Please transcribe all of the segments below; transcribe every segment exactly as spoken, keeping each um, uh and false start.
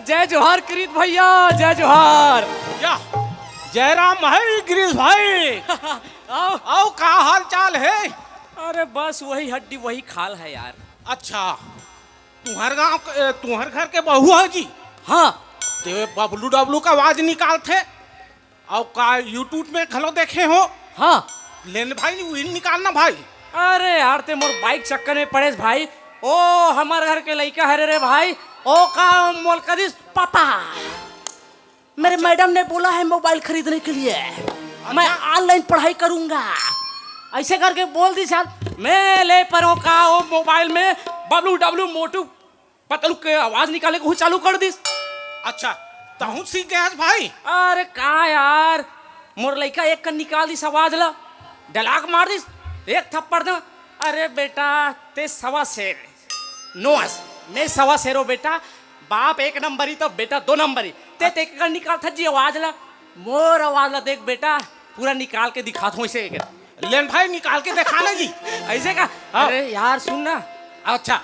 जय जोहार किरीट भैया, जय जोहार। या जयराम भाई, गिरीश भाई। आओ। आओ, का हाल चाल है? अरे बस वही हड्डी वही खाल है यार। अच्छा, तुम्हर गांव के, तुम्हर घर के बहू है जी? हाँ। ते बबलू डबलू का आवाज निकालथे। अउ का YouTube में घलो देखे हो? हाँ। लेन भाई, वही निकालना भाई। अरे यार, ते मोर बाइक चक्कर में पड़ेस भाई। ओ हमर घर के लइका हरे रे भाई। ओ का मोल कदिस, पापा, मेरे मैडम ने बोला है मोबाइल खरीदने के लिए, मैं ऑनलाइन पढ़ाई करूंगा, ऐसे करके बोल दिस यार। मैं ले परो का ओ मोबाइल में बबलू डबलू मोटू पतलू के आवाज निकाले के चालू कर दिस। अच्छा, तहूँ सीख गया भाई? अरे का यार, मोर लइका एक कन निकाल दिस आवाज ला, डलाक मार दिस एक थप्पड़ दा। अरे बेटा, ते सवा शेर नोस, मैं सवा शेरो बेटा। बाप एक नंबरी तो बेटा दो नंबरी। ते ते एक कन निकाल था जी आवाज ला, मोर आवाज ला देख बेटा, पूरा निकाल के दिखात हों इसे एक। लेन भाई, निकाल के दिखाना जी। ऐसे का? हाँ। अरे यार सुन ना, अच्छा।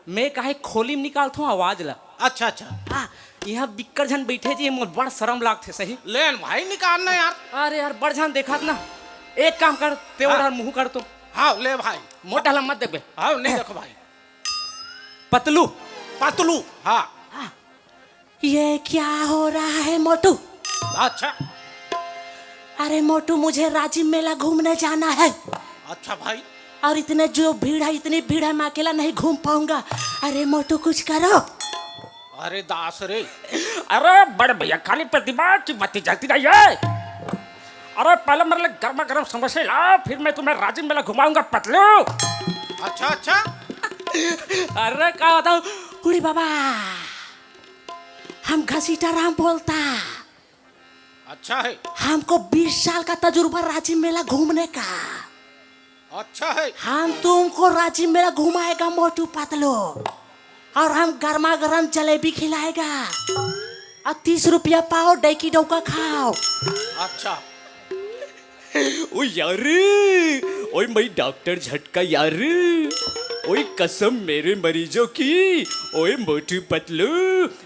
मैं काहे खोली में निकालथों आवाज ला। अच्छा अच्छा। हाँ, यहाँ बिक्कट झन बैठे जी, मोर बड़ शरम लागथे सही। लेन भाई, निकालना यार। अरे यार, बड़ झन देखत ना, एक काम कर, ते वो हाँ। डहर मुंह कर तो। हाँ, ले भाई। मोटा ला मत देखबे। हाँ, नहीं देखो भाई। पतलू। पतलू, हाँ। ये क्या हो रहा है मोटू? अच्छा। अरे मोटू, मुझे राजिम मेला घूमने जाना है। अच्छा भाई। और इतने जो भीड़ है, इतनी भीड़ है, मैं अकेला नहीं घूम पाऊंगा। अरे मोटू, कुछ करो। अरे दास रे। अरे बड़ भैया, खाली प्रतिभा की बत्ती जलती रही है। अरे पहले मेरे लिए गर्मा गर्म समोसे लाओ, फिर मैं तुम्हें राजिम मेला घुमाऊंगा पतलू। अच्छा अच्छा। अरे का बताऊं, उड़ी बाबा, हम घसीटा राम बोलता। अच्छा है। हमको बीस साल का तजुर्बा राजिम मेला घूमने का। अच्छा है। हम तुमको राजिम मेला घुमाएगा मोटू पतलू, और हम गर्मा गर्म जलेबी खिलाएगा, और तीस रुपया पाव, डैकी डौका खाओ। अच्छा। ओ यार, ओए मैं डॉक्टर झटका यार, ओए कसम मेरे मरीजों की, ओए मोटू पतलू,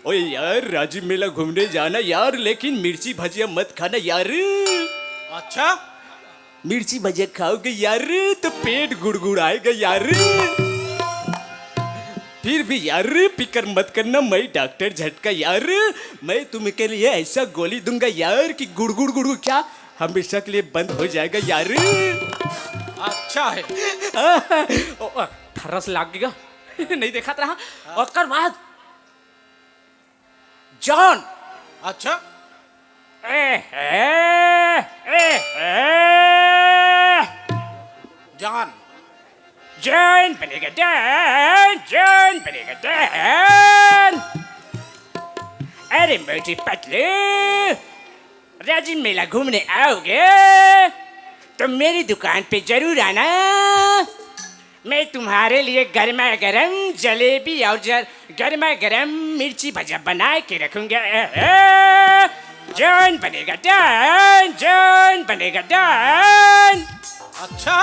ओए यार राजिम मेला घूमने जाना यार, लेकिन मिर्ची भजिया मत खाना यार। अच्छा। मिर्ची भजिया खाओगे यार तो पेट गुड़गुड़ाएगा यार। फिर भी यार फिकर मत करना, मैं डॉक्टर झटका यार, मैं तुम्हें के लिए ऐसा गोली दूंगा यार कि गुड़गुड़ गुड़गुड़ क्या हमेशा के लिए बंद हो जाएगा यार। अच्छा है। ओ, ओ, थरस लाग गया। नहीं देखत रहा। ओकर बाद जॉन। अच्छा। ए हे, ए हे। जान। जॉन बनेगा डॉन, जॉन बनेगा डॉन। अरे मोटू पतलू, राजिम मेला घूमने आओगे तो मेरी दुकान पे जरूर आना। मैं तुम्हारे लिए गर्मा गर्म जलेबी और जर, गर्मा गर्म मिर्ची भजा बना के रखूंगा। ए, ए, जॉन बनेगा डॉन, जॉन बनेगा डॉन। अच्छा।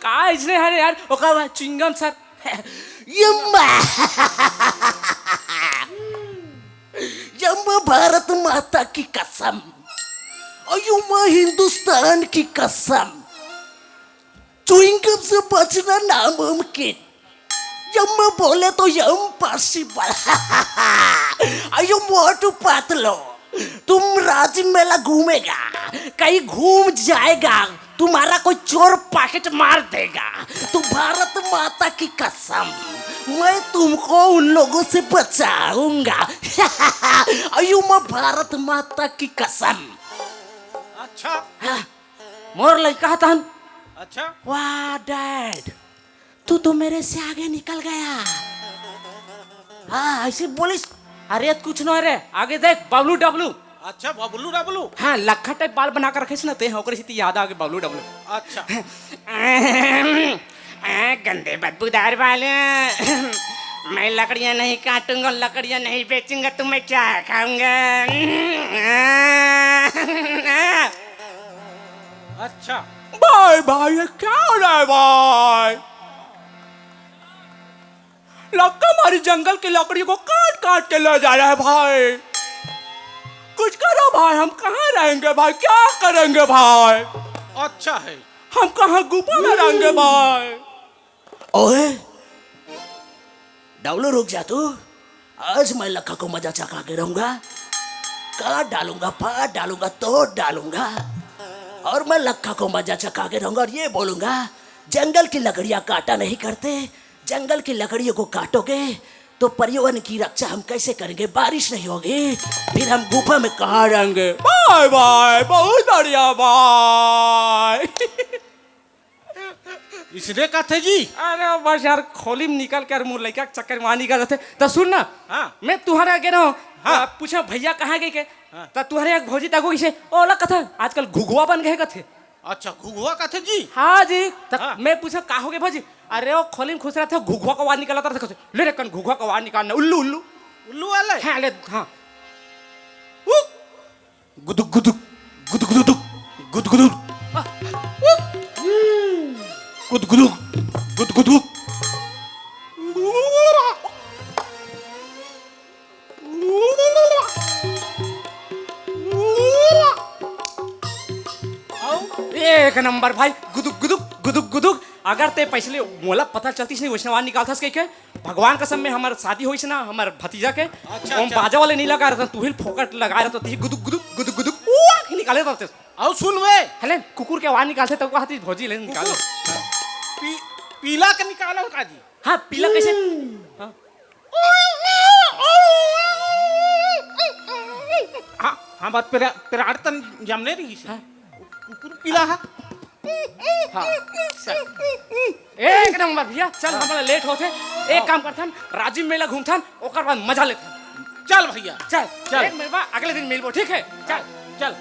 का इसने हरे यार, ओका बाद च्युइंगम सर। यम्मा। यम्मा भारत माता की कसम। अयुमा हिंदुस्तान की कसम। च्युइंगम से बचना नामुमकिन। यम्मा बोले तो इम्पॉसिबल। अयो मोटू पतलू, तुम राजिम मेला घूमेगा, कहीं घूम जाएगा, तुम्हारा कोई चोर पॉकेट मार देगा। तू भारत माता की कसम, मैं तुमको उन लोगों से बचाऊंगा। अयो माँ भारत माता की कसम। अच्छा। मोर लइका हतन। अच्छा। वाह डैड, तू तो मेरे से आगे निकल गया। हाँ, ऐसे बोलिस। अरे कुछ ना रे, आगे देख बबलू डबलू। अच्छा, बबलू डबलू। हाँ, लखा टाइप बाल बना कर रखे ना ते, ओकरे से याद आ गए बबलू डबलू। अच्छा। ए, गंदे बदबूदार बाल। मैं लकड़ियां नहीं काटूंगा, लकड़ियां नहीं बेचूंगा, तो मैं क्या खाऊंगा? अच्छा। भाई भाई, ये क्या हो रहा है भाई? लक्का मारी जंगल की लकड़ी को काट काट के ले जा रहा है भाई। कुछ करो भाई, हम कहाँ रहेंगे भाई, क्या करेंगे भाई? अच्छा है। हम कहाँ गुफा में रहेंगे भाई? ओए, डावलू, रुक जा तू। आज मैं लक्का को मजा चखा के रहूंगा। काट डालूंगा, फाड़ डालूंगा, तोड़ डालूंगा। और मैं लक्का को मजा चखा के रहूंगा और ये बोलूंगा, जंगल की लकड़ियां काटा नहीं करते, जंगल की लकड़ियों को काटोगे तो पर्यावरण की रक्षा हम कैसे करेंगे? बारिश नहीं होगी, फिर हम गुफा में कहाँ रहेंगे? बाय बाय, बहुत बढ़िया बाय। इसने कथे जी। अरे बस यार, खोली में निकल के मोर लइका के चक्कर में निकल जाथे। तो सुन ना, हाँ। मैं तुम्हारे आगे ना, हाँ। आ, पूछा भैया कहाँ गए के? हाँ। तो तुम्हारे एक भौजी तको इसे ओला कथा आजकल घुघुआ बन गए कथे। अच्छा, घुघुआ कथे जी। हाँ जी। तो हाँ। मैं पूछा का हो गए भौजी? अरे वो खोली में खुश रहते, घुघुआ का आवाज निकालता रहता। ले रे कन घुघुआ का आवाज निकालना, उल्लू उल्लू। उल्लू वाले। हाँ ले, हाँ। गुदुक गुदुक, गुदुक गुदुक, गुदुक गुदुक। गुदगुदुक, गुदगुदुक। एक नंबर भाई, गुदुक गुदुक, गुदुक गुदुक। अगर ते पहले मोला पता चलतीस नहीं, वैसने आवाज निकालथस कहिके, भगवान कसम में हमर शादी होइस ना, हमर भतीजा के, अच्छा, ओम अच्छा। बाजा वाले नहीं लगा रहता, तू ही फोकट लगा रहता, तू ही गुदुक गुदुक, गुदुक गुदुक, उआ के निकाले रहते। अउ सुन बे। हले, कुकुर के आवाज निकालथे तब कहती भौजी ले निकाले। पी, पीला के निकालो का जी। हाँ, पीला कैसे? हाँ। हाँ, हमार पेरा-, पेराड़ तन जमने रही से। हाँ। कुकुर पीला है। हाँ, चल। एक नंबर भैया, चल, हमारा लेट होथे। एक काम करथन, राजिम मेला घूमथन, ओकर बाद मजा लेथन। चल भैया, चल, चल। एक महीना अगले दिन मिलबो, ठीक है? चल। चल।